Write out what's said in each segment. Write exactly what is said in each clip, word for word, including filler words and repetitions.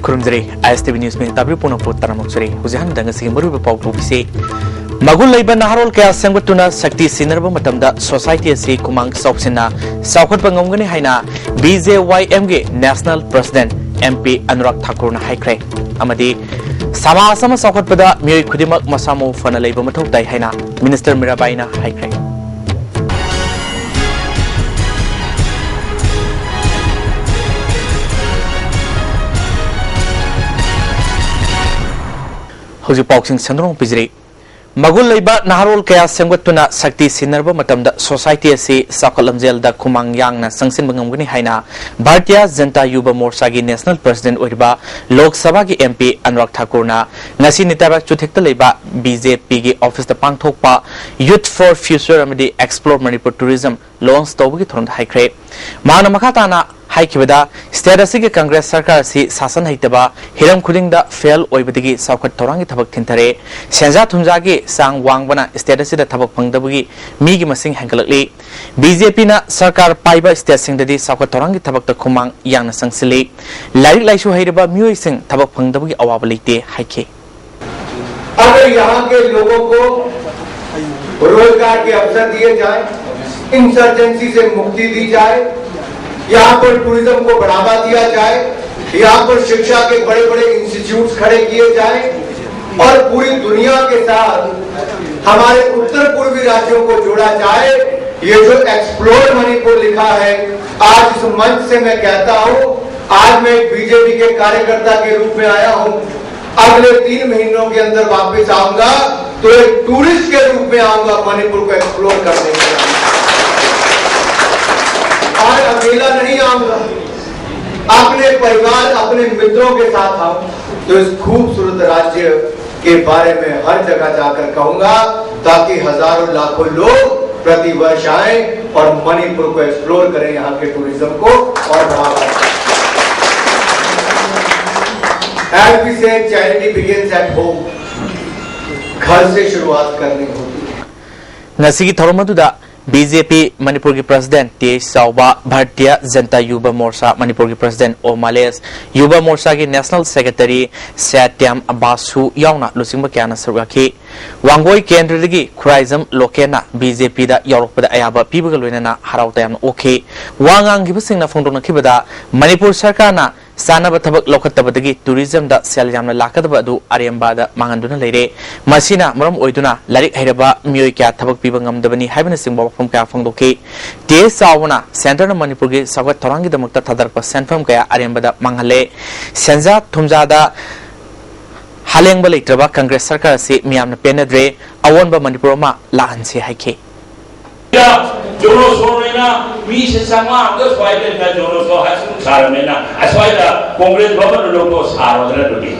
ꯈꯨꯔꯨꯝꯖꯔꯤ꯫ ꯑꯥꯏ ꯑꯦꯁ T V news ꯃꯤꯡ ꯇꯥꯕꯤꯕ ꯄꯨꯝꯅꯃꯛꯄꯨ ꯇꯔꯥꯃꯨꯛ ꯆꯨꯔꯤ꯫ ꯍꯧꯖꯤꯛ ꯍꯟꯗꯛ ꯉꯁꯤꯒꯤ ꯃꯔꯨꯑꯣꯏꯕ ꯄꯥꯎ ꯄꯨꯕꯤꯁꯤ꯫ ꯃꯒꯨꯟ ꯂꯩꯕ ꯅꯍꯥꯔꯣꯜ ꯀꯌꯥ ꯁꯦꯝꯒꯠꯇꯨꯅ ꯁꯛꯇꯤ ꯁꯤꯟꯅꯔꯕ ꯃꯇꯝꯗ ꯁꯣꯁꯥꯏꯇꯤ ꯑꯁꯤ ꯈꯨꯃꯥꯡ ꯆꯥꯎꯁꯤꯟꯅ ꯆꯥꯎꯈꯠꯄ ꯉꯝꯒꯅꯤ ꯍꯥꯏꯅ ꯕꯤ ꯖꯦ ꯋꯥꯏ ꯑꯦꯝꯒꯤ national president M P Anurag ꯊꯥꯀꯨꯔꯅ ꯍꯥꯏꯈ꯭ꯔꯦ꯫ ꯑꯃꯗꯤ ꯁꯃꯥꯖ ꯑꯃ ꯆꯥꯎꯈꯠꯄꯗ ꯃꯤꯑꯣꯏ ꯈꯨꯗꯤꯡꯃꯛ ꯃꯁꯥ ꯃꯎ ꯐꯅ ꯂꯩꯕ ꯃꯊꯧ ꯇꯥꯏ ꯍꯥꯏꯅ ꯃꯤꯅꯤꯁꯇꯔ ꯃꯤꯔꯥꯕꯥꯏꯅ ꯍꯥꯏꯈ꯭ꯔꯦ꯫ ꯍꯧꯖꯤꯛ ꯄꯥꯎꯁꯤꯡ ꯁꯟꯗꯣꯛꯅ ꯄꯤꯖꯔꯤ꯫ ꯃꯒꯨꯟ ꯂꯩꯕ ꯅꯍꯥꯔꯣꯜ ꯀꯌꯥ ꯁꯦꯝꯒꯠꯇꯨꯅ ꯁꯛꯇꯤ ꯁꯤꯟꯅꯔꯕ ꯃꯇꯝꯗ ꯁꯣꯁꯥꯏꯇꯤ ꯑꯁꯤ ꯆꯥꯎꯈꯠ ꯂꯝꯖꯦꯜꯗ ꯈꯨꯃꯥꯡ ꯌꯥꯡꯅ ꯆꯪꯁꯤꯟꯕ ꯉꯝꯒꯅꯤ ꯍꯥꯏꯅ ꯚꯥꯔꯇꯤꯌꯥ ꯖꯟꯇꯥ ꯌꯨꯕ ꯃꯣꯔꯆꯥꯒꯤ ꯅꯦꯁꯅꯦꯜ ꯄ꯭ꯔꯁꯤꯗꯦꯟꯠ ꯑꯣꯏꯔꯤꯕ ꯂꯣꯛ ꯁꯚꯥꯒꯤ ꯑꯦꯝ ꯄꯤ ꯑꯅꯨꯔꯥꯒ ꯊꯥꯀꯨꯔꯅ ꯉꯁꯤ ꯅꯤꯇꯥꯕꯥꯛ ꯆꯨꯊꯦꯛꯇ ꯂꯩꯕ ꯕꯤ ꯖꯦ ꯄꯤꯒꯤ ꯑꯣꯐꯤꯁꯇ ꯄꯥꯡꯊꯣꯛꯄ Youth for Future ꯑꯃꯗꯤ Explore Manipur Tourism ꯂꯣꯟꯆ ꯇꯧꯕꯒꯤ ꯊꯧꯔꯝꯗ ꯍꯥꯏꯈ꯭ꯔꯦ꯫ ꯃꯍꯥꯛꯅ ꯃꯈꯥ ꯇꯥꯅ ꯍꯥꯏꯈꯤꯕꯗ, ꯁ꯭ꯇꯦꯠ ꯑꯁꯤꯒꯤ ꯀꯪꯒ꯭ꯔꯦꯁ ꯁꯔꯀꯥꯔ ꯑꯁꯤ ꯁꯥꯁꯟ ꯍꯩꯇꯕ, ꯍꯤꯔꯝ ꯈꯨꯗꯤꯡꯗ ꯐꯦꯜ ꯑꯣꯏꯕꯗꯒꯤ ꯆꯥꯎꯈꯠ ꯊꯧꯔꯥꯡꯒꯤ ꯊꯕꯛ ꯊꯤꯟꯊꯔꯦ꯫ ꯁꯦꯟꯖꯥ ꯊꯨꯝꯖꯥꯒꯤ ꯆꯥꯡ ꯋꯥꯡꯕꯅ ꯁ꯭ꯇꯦꯠ ꯑꯁꯤꯗ ꯊꯕꯛ ꯐꯪꯗꯕꯒꯤ ꯃꯤꯒꯤ ꯃꯁꯤꯡ ꯍꯦꯟꯒꯠꯂꯛꯂꯤ꯫ ꯕꯤ ꯖꯦ ꯄꯤꯅ ꯁꯔꯀꯥꯔ ꯄꯥꯏꯕ ꯁ꯭ꯇꯦꯠꯁꯤꯡꯗꯗꯤ ꯆꯥꯎꯈꯠ ꯊꯧꯔꯥꯡꯒꯤ ꯊꯕꯛꯇ ꯈꯨꯃꯥꯡ ꯌꯥꯡꯅ ꯆꯪꯁꯤꯜꯂꯤ꯫ ꯂꯥꯏꯔꯤꯛ ꯂꯥꯏꯁꯨ ꯍꯩꯔꯕ ꯃꯤꯑꯣꯏꯁꯤꯡ ꯊꯕꯛ ꯐꯪꯗꯕꯒꯤ ꯑꯋꯥꯕ ꯂꯩꯇꯦ ꯍꯥꯏꯈꯤ꯫ अगर यहाँ के लोगों को रोजगार के अवसर दिए जाए, इंसर्जेंसी से मुक्ति दी जाए, यहाँ पर टूरिज्म को बढ़ावा दिया जाए, यहाँ पर शिक्षा के बड़े बड़े इंस्टीट्यूट्स खड़े किए जाएं और पूरी दुनिया के साथ हमारे उत्तर पूर्वी राज्यों को जोड़ा जाए। ये जो एक्सप्लोर मणिपुर लिखा है, आज इस मंच से मैं कहता हूँ, आज मैं एक बी जे पी के कार्यकर्ता के रूप में आया हूँ, अगले तीन महीनों के अंदर वापस आऊंगा तो एक टूरिस्ट के रूप में आऊंगा, मणिपुर को एक्सप्लोर करने के लिए। आज अकेला नहीं आऊंगा, अपने परिवार, अपने मित्रों के साथ आऊंगा, तो इस खूबसूरत राज्य के बारे में हर जगह जाकर कहूंगा, ताकि हजारों लाखों लोग प्रतिवर्ष आए और मणिपुर को एक्सप्लोर करें, यहाँ के टूरिज्म को और बढ़ावा दें। As we say, charity begins at home. घर से शुरुआत करनी होती है। ꯉꯁꯤꯒꯤ ꯊꯧꯔꯝ ꯑꯗꯨꯗ ꯕꯤ ꯖꯦ ꯄꯤ ꯃꯅꯤꯄꯨꯔꯒꯤ ꯄ꯭ꯔꯁꯤꯗꯦꯟ ꯇꯤ ꯑꯩꯆ ꯆꯥꯎꯕ, ꯚꯥꯔꯇꯤꯌ ꯖꯅꯇꯥ ꯌꯨꯕ ꯃꯣꯔꯆꯥ ꯃꯅꯤꯄꯨꯔꯒꯤ ꯄ꯭ꯔꯁꯤꯗꯦꯟ ꯑꯣ ꯃꯥꯂꯦꯁ, ꯌꯨꯕ ꯃꯣꯔꯆꯥꯒꯤ ꯅꯦꯁꯅꯦꯜ ꯁꯦꯀ꯭ꯔꯦꯇꯔꯤ ꯁ꯭ꯌꯥꯇ꯭ꯌꯥꯝ ꯕꯥꯁꯨ ꯌꯥꯎꯅ ꯂꯨꯆꯤꯡꯕ ꯀꯌꯥꯅ ꯁꯔꯨꯛ ꯌꯥꯈꯤ꯫ ꯋꯥꯡꯒꯣꯏ ꯀꯦꯟꯗ꯭ꯔꯗꯒꯤ ꯈꯨꯔꯥꯏꯖꯝ ꯂꯣꯀꯦꯟꯅ ꯕꯤ ꯖꯦ ꯄꯤꯗ ꯌꯥꯎꯔꯛꯄꯗ ꯑꯌꯥꯕ ꯄꯤꯕꯒ ꯂꯣꯏꯅꯅ ꯍꯔꯥꯎ ꯇꯌꯥꯝꯅ ꯑꯣꯛꯈꯤ꯫ ꯋꯥ ꯉꯥꯡꯈꯤꯕꯁꯤꯡꯅ ꯐꯣꯡꯗꯣꯛꯅꯈꯤꯕꯗ, ꯃꯅꯤꯄꯨꯔ ꯁꯔꯀꯥꯔꯅ ꯆꯥꯅꯕ ꯊꯕꯛ ꯂꯧꯈꯠꯇꯕꯗꯒꯤ ꯇꯨꯔꯤꯖꯝꯗ ꯁꯦꯜ ꯌꯥꯝꯅ ꯂꯥꯛꯀꯗꯕ ꯑꯗꯨ ꯑꯔꯦꯝꯕꯗ ꯃꯥꯡꯍꯟꯗꯨꯅ ꯂꯩꯔꯦ꯫ ꯃꯁꯤꯅ ꯃꯔꯝ ꯑꯣꯏꯗꯨꯅ ꯂꯥꯏꯔꯤꯛ ꯍꯩꯔꯕ ꯃꯤꯑꯣꯏ ꯀꯌꯥ ꯊꯕꯛ ꯄꯤꯕ ꯉꯝꯗꯕꯅꯤ ꯍꯥꯏꯕꯅꯆꯤꯡꯕ ꯋꯥꯐꯝ ꯀꯌꯥ ꯐꯣꯡꯗꯣꯛꯈꯤ꯫ ꯇꯤ ꯑꯦꯁ ꯆꯥꯎꯕꯅ ꯁꯦꯟꯇꯔꯅ ꯃꯅꯤꯄꯨꯔꯒꯤ ꯆꯥꯎꯈꯠ ꯊꯧꯔꯥꯡꯒꯤꯗꯃꯛꯇ ꯊꯥꯗꯔꯛꯄ ꯁꯦꯟꯐꯝ ꯀꯌꯥ ꯑꯔꯦꯝꯕꯗ ꯃꯥꯡꯍꯜꯂꯦ꯫ ꯁꯦꯟꯖꯥ ꯊꯨꯝꯖꯥꯗ ꯍꯥꯂꯦꯡꯕ ꯂꯩꯇ꯭ꯔꯕ ꯀꯪꯒ꯭ꯔꯦꯁ ꯁꯔꯀꯥꯔ ꯑꯁꯤ ꯃꯤꯌꯥꯝꯅ ꯄꯦꯟꯅꯗ꯭ꯔꯦ꯫ ꯑꯑꯣꯟꯕ ꯃꯅꯤꯄꯨꯔ ꯑꯃ ꯂꯥꯛꯍꯟꯁꯦ ꯍꯥꯏꯈꯤ꯫ ꯖꯣꯅꯣꯁꯣꯔꯅ ꯃꯤꯁꯦ ꯆꯥꯝꯃꯉꯥ ꯑꯃꯒ ꯁ꯭ꯋꯥꯏꯗ ꯖꯣꯅꯣꯁꯣꯔ ꯍꯥꯏ ꯁ꯭ꯀꯨꯜ ꯁꯥꯔꯝꯃꯦꯅ ꯑꯁ꯭ꯋꯥꯏꯗ ꯀꯣꯡꯒ꯭ꯔꯦꯁ ꯚꯕꯟꯗ ꯂꯧꯊꯣꯛ ꯁꯥꯔꯣꯗꯅ ꯑꯗꯨꯗꯤ꯫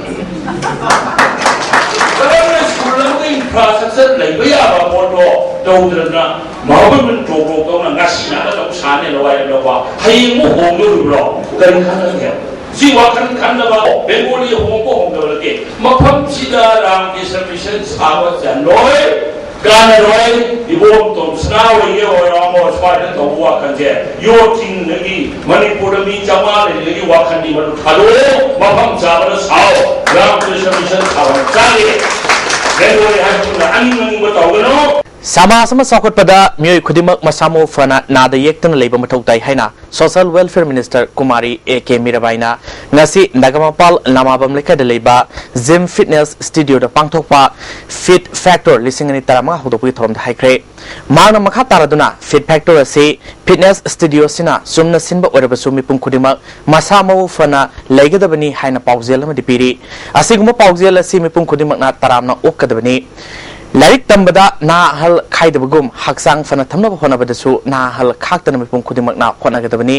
ꯀꯔꯝꯅ ꯁ꯭ꯀꯨꯜ ꯑꯃꯒ ꯏꯟꯐ꯭ꯔꯥꯁ꯭ꯇ꯭ꯔꯛꯆꯔ ꯂꯩꯕ ꯌꯥꯕ ꯄꯣꯠꯇꯣ ꯇꯧꯗ꯭ꯔꯗꯅ ꯃꯍꯥꯕꯂꯤꯄꯨꯔ ꯇꯣꯛ ꯇꯣꯛ ꯇꯧꯅ ꯉꯁꯤ ꯅꯥꯒ ꯇꯧ ꯁꯥꯅꯦ ꯂꯋꯥꯏ ꯂꯧꯕ ꯍꯌꯦꯡ ꯑꯃꯨꯛ ꯍꯣꯡꯗꯣꯔꯤꯕ꯭ꯔꯣ? ꯀꯔꯤ ꯈꯟꯅꯒꯦ? ꯁꯤ ꯋꯥꯈꯜ ꯈꯟꯗꯕ ꯕꯦꯡꯒꯣꯂꯤ ꯍꯣꯡꯕ ꯍꯣꯡꯗꯕ ꯅꯠꯇꯦ꯫ ꯃꯐꯝꯁꯤꯗ ꯔꯥꯝꯀ꯭ꯔꯤꯁꯅ ꯃꯤꯁꯟ ꯁꯥꯕ ꯆꯟꯂꯣꯏ, ꯀꯥꯟꯅꯔꯣꯏ꯫ ꯏꯕꯣꯝ ꯇꯣꯝꯁꯅꯥ ꯑꯣꯏꯒꯦ ꯑꯣꯏꯔꯣ ꯑꯃ ꯁ꯭ꯋꯥꯏꯗ ꯇꯧꯕ ꯋꯥꯈꯜꯁꯦ ꯌꯣꯠ ꯆꯤꯡꯗꯒꯤ ꯃꯅꯤꯄꯨꯔꯗ ꯃꯤ ꯆꯥꯝꯃꯉꯥ ꯂꯩꯔꯤꯉꯩꯒꯤ ꯋꯥꯈꯜꯗꯤ ꯃꯗꯨ ꯊꯥꯗꯣꯛꯑꯣ, ꯃꯐꯝ ꯆꯥꯕꯗ ꯁꯥꯎ꯫ ꯔꯥꯝꯀ꯭ꯔꯤꯁꯅ ꯃꯤꯁꯟ ꯁꯥꯕ ꯆꯥꯗꯦ꯫ ꯕꯦꯡꯒꯣꯂꯤ ꯍꯥꯏꯕꯗꯨꯅ ꯑꯅꯤꯡ ꯑꯅꯤꯡꯕ ꯇꯧꯒꯅꯨ꯫ ꯁꯃꯥꯖ ꯑꯃ ꯆꯥꯎꯈꯠꯄꯗ ꯃꯤꯑꯣꯏ ꯈꯨꯗꯤꯡꯃꯛ ꯃꯁꯥ ꯃꯎ ꯐꯅ ꯅꯥꯗ ꯌꯦꯛꯇꯅ ꯂꯩꯕ ꯃꯊꯧ ꯇꯥꯏ ꯍꯥꯏꯅ Social Welfare Minister Kumari A K ꯃꯤꯔꯥꯕꯥꯏꯅ ꯉꯁꯤ ꯅꯒꯥꯃꯄꯥꯜ ꯂꯥꯃꯥꯕꯝ ꯂꯩꯀꯥꯏꯗ ꯂꯩꯕ ꯖꯤꯝ ꯐꯤꯠꯅꯦꯁ ꯁ꯭ꯇꯨꯗꯤꯑꯣꯗ ꯄꯥꯡꯊꯣꯛꯄ ꯐꯤꯠ ꯐꯦꯛꯇꯔ ꯂꯤꯁꯤꯡ ꯑꯅꯤ ꯇꯔꯥꯃꯉꯥ ꯍꯧꯗꯣꯛꯄꯒꯤ ꯊꯧꯔꯝꯗ ꯍꯥꯏꯈ꯭ꯔꯦ꯫ ꯃꯍꯥꯛꯅ ꯃꯈꯥ ꯇꯥꯔꯗꯨꯅ ꯐꯤꯠ ꯐꯦꯛꯇꯔ ꯑꯁꯤ ꯐꯤꯠꯅꯦꯁ ꯁ꯭ꯇꯨꯗꯤꯑꯣ ꯑꯁꯤꯅ ꯆꯨꯝꯅ ꯁꯤꯟꯕ ꯑꯣꯏꯔꯕꯁꯨ ꯃꯤꯄꯨꯝ ꯈꯨꯗꯤꯡꯃꯛ ꯃꯁꯥ ꯃꯎ ꯐꯅ ꯂꯩꯒꯗꯕꯅꯤ ꯍꯥꯏꯅ ꯄꯥꯎꯖꯦꯜ ꯑꯃꯗꯤ ꯄꯤꯔꯤ꯫ ꯑꯁꯤꯒꯨꯝꯕ ꯄꯥꯎꯖꯦꯜ ꯑꯁꯤ ꯃꯤꯄꯨꯝ ꯈꯨꯗꯤꯡꯃꯛꯅ ꯇꯔꯥꯝꯅ ꯑꯣꯛꯀꯗꯕꯅꯤ꯫ ꯂꯥꯏꯔꯤꯛ ꯇꯝꯕꯗ ꯅꯍꯥ ꯑꯍꯜ ꯈꯥꯏꯗꯕꯒꯨꯝ ꯍꯛꯆꯥꯡ ꯐꯅ ꯊꯝꯅꯕ ꯍꯣꯠꯅꯕꯗꯁꯨ ꯅꯍꯥ ꯑꯍꯜ ꯈꯥꯛꯇꯅ ꯃꯤꯄꯨꯝ ꯈꯨꯗꯤꯡꯃꯛꯅ ꯍꯣꯠꯅꯒꯗꯕꯅꯤ꯫